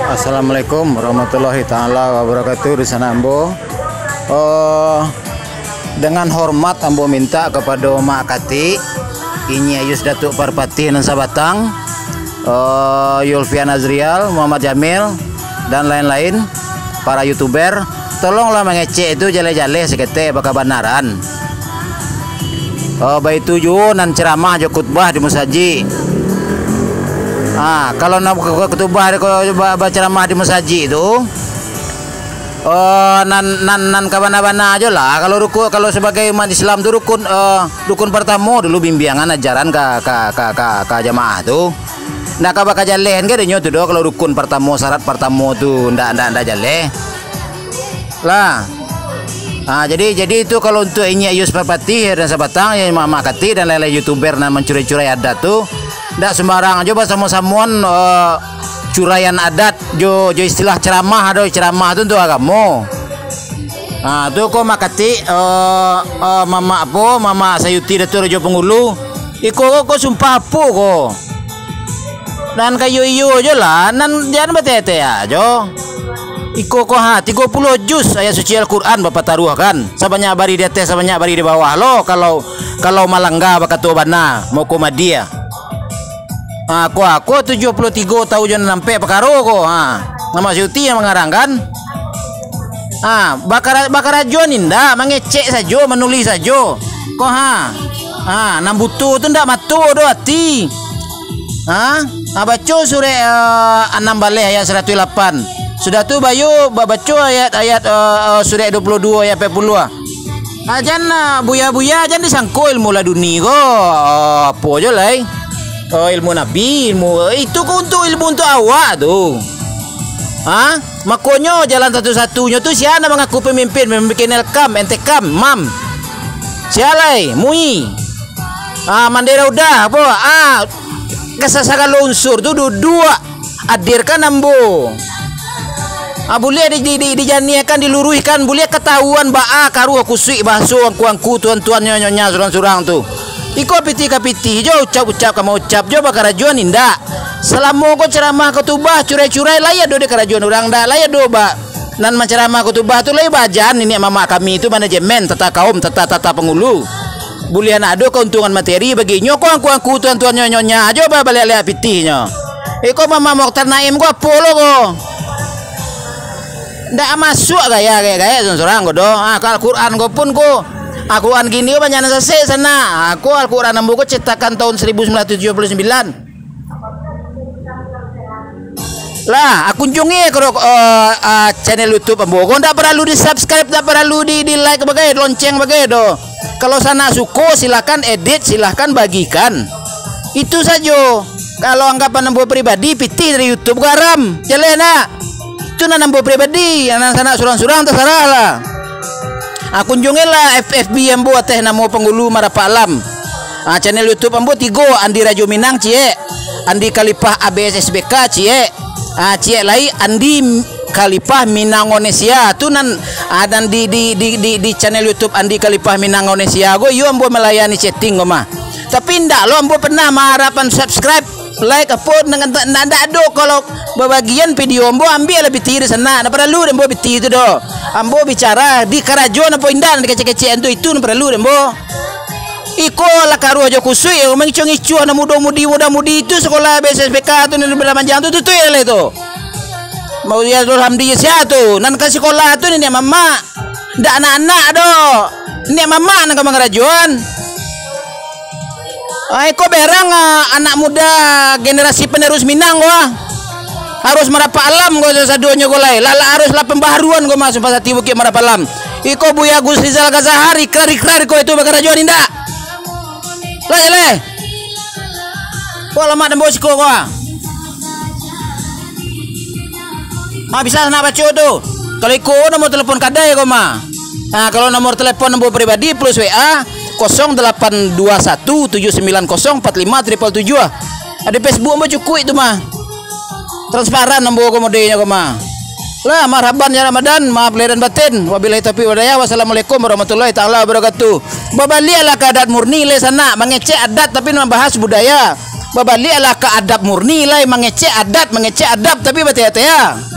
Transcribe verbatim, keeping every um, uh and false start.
Assalamualaikum warahmatullahi taala wabarakatuh. Di sana ambo, eh, dengan hormat ambo minta kepada Mak Katik, Inyiak Yus Datuk Parpatih nan sabatang, eh, Yulfian Azrial, Muhammad Jamil, dan lain-lain, para YouTuber, tolonglah mangecek itu jaleh-jaleh saketek bakabanaran. Oh, baitu juo nan ceramah jo khutbah di musajik. Ah, kalau nan khutbah, kalau ba-, baceramah di musajik tu, oh, nan, nan, nan kabana-bana ajo lah. Kalau rukun, kalau sabagai umat Islam tu rukun, eh, rukun partamo dulu bimbiangan ajaran ka, ka, ka, ka, ka jamaah tu. Ndak ka bakajaleh kan inyo tu doh, kalau rukun partamo, syarat partamo tu ndak, ndak, ndak jaleh. Lah. Ha, jadi, jadi itu kalau untuk Inyiak Yus Parpatih dan sabatang, ya, Mak, Mak Katik dan lain-lain YouTuber nan mancurai-curai adat tu, ndak sembarang ajo basamo-samoan, eh, curaian adat jo, jo istilah ceramah ado, ceramah tu untuk agamo. Ha, tu ko Mak Katik, eh, eh, Mamak apo, Mamak Sayuti Datuk Rajo Pangulu. Iko ko, ko sumpah apo ko? Nan kayo iyo jo lah, nan jan batete ajo. Iko ko ha, tigo puluah juz ayat suci Al-Quran bapataruahkan. Sabanyak bari di ateh, sabanyak bari di bawah lo, kalau, kalau malangga bakato bana, mauko madia. Ha, ko, ko tujuah puluah tigo tahu jo nan ampek pakaro ko. Ha, Mamak Sayuti yang mangarangkan. Ha, bakara-, bakarajo ni ndak, mangecek sajo, manulih sajo. Ko ha. Ha, nan buto tu ndak mato doh ati. Ha? Ha, baco surek, eh, anam baleh ayat saratuih lapan. Sudah tu bayo ba-, baco ayat, ayat, eh, eh, surek dua puluh dua ayat ampek puluah. Ha, jan, eh, buya-buya, jan disangko ilmu laduni ko. Eh, apo jo lai? Eh, ilmu Nabi, ilmu, eh, itu ko untuk ilmu untuk awak tu. Ha? Makonyo jalan satu-satunyo tu sia nan mangaku pamimpin, pamimpin Elkam, Entekam, MAM. Sia lai, MUI. Ah, Mandera Udah, apo? Ah, kasa-, sagalo unsur tu duduak, adirkan ambo. Ah, buliah di, di, di, dijaniahkan, diluruihkan, buliah katahuan baa karuah kusuik bahaso angku-angku, tuan-tuan, nyonya-nyonya, surang-surang tu. Iko pitih ka pitih jo, ucap-ucap ka maucap jo, bakarajoan indak. Salamo ko ceramah, khutubah, curai-curai, lai ado dek karajoan urang, ndak lai ado ba-, nan manceramah khutubah tu lai baaja niniak mamak kami tu manajemen, tata kaum, tata, tata pangulu. Buliah nak ado kauntungan materi bagi inyo ko angku-angku tuan-tuan nyonya-nyonya ajo babaliak-liak pitihnyo. Iko Mamak Mokhtar Naim ko apo lo ko? Ndak masuak gaya gaek-gaek surang-surang ko doh. Ha, ka Al-Quran ko pun ko. Al-Quran kini ko banyak nan sasek sanak. Ha, ko Al-Quran ambo ko cetakan tahun seribu sembilan ratus tujuh puluh sembilan. Lah, kunjungi ko, eh, ah, channel YouTube ambo. Ko ndak paralu di-subscribe, ndak paralu di, di-like bagai, lonceng bagai doh. Kalau sanak suko, silakan edit, silakan bagikan. Itu sajo. Kalau anggapan ambo pribadi, pitih dari YouTube ko haram. Jaleh nak. Itu nan ambo pribadi, nan sanak surang-surang tasarah lah. Ah, kunjungilah F-, F B ambo ateh namo Pangulu Marapak Alam. Ah, channel YouTube ambo tigo, Andi Rajo Minang, ciek. Andi Khalifah A B S S B K, ciek. Ah, ciek lai Andi Khalifah Minangonesia. Tu nan, ah, nan di, di, di, di, di channel YouTube Andi Khalifah Minangonesia ko, iyo ambo malayani chatting ko mah. Tapi ndak lo ambo pernah maarapan subscribe, like, apo, ndak, ndak, ndak ado. Kalau babagian video ambo, ambiaklah pitih di sanak. Ndak paralu dek ambo pitih tu doh. Ambo bicara di karajoan apo indak, di kecek-kecekan tu, itu nan paralu dek ambo. Iko lah karuah jo kusuik, mangicuah-ngicuah anak mudo mudi, muda mudi tu sekolah B S S B K tu, nan beramanjang tu, tutuik lah tu. Mau ya Hamdi sia tu, nan ka sekolah tu niniak mamak. Ndak anak-anak doh. Niniak mamak nan ka mangarajoan. Ah, iko berang, ah, anak muda generasi penerus Minang ko, ah. Harus Marapak Alam ko sasadonyo ko lai. Lah, lah harus lah pembaharuan ko mah, Sumpah Sati Bukik Marapak Alam. Iko Buya Gus Rizal Gazahar, ikrar-ikrar ko itu bakarajoan indak? Lah, jaleh. Ko alamat ambo siko ko, ah. Ah, bisa nak baco tu. Kalau iko nomor telepon kadai ko mah. Ah, kalau nomor telepon ambo pribadi plus W A, kosong delapan dua satu tujuh sembilan kosong empat lima triple tujuh, ah. Di Facebook ambo cukuik tu mah. Transparan ambo ko modelnyo ko mah. Lah, marhaban ya Ramadan, maaf lahir dan batin. Wabillahi taufiq wal hidayah. Wassalamualaikum warahmatullahi taala wabarakatuh. Babaliaklah ka adat murni lai sanak, mangecek adat tapi mambahas budaya. Babaliaklah ka adab murni lai, mangecek adat, mangecek adab, tapi batia-tia.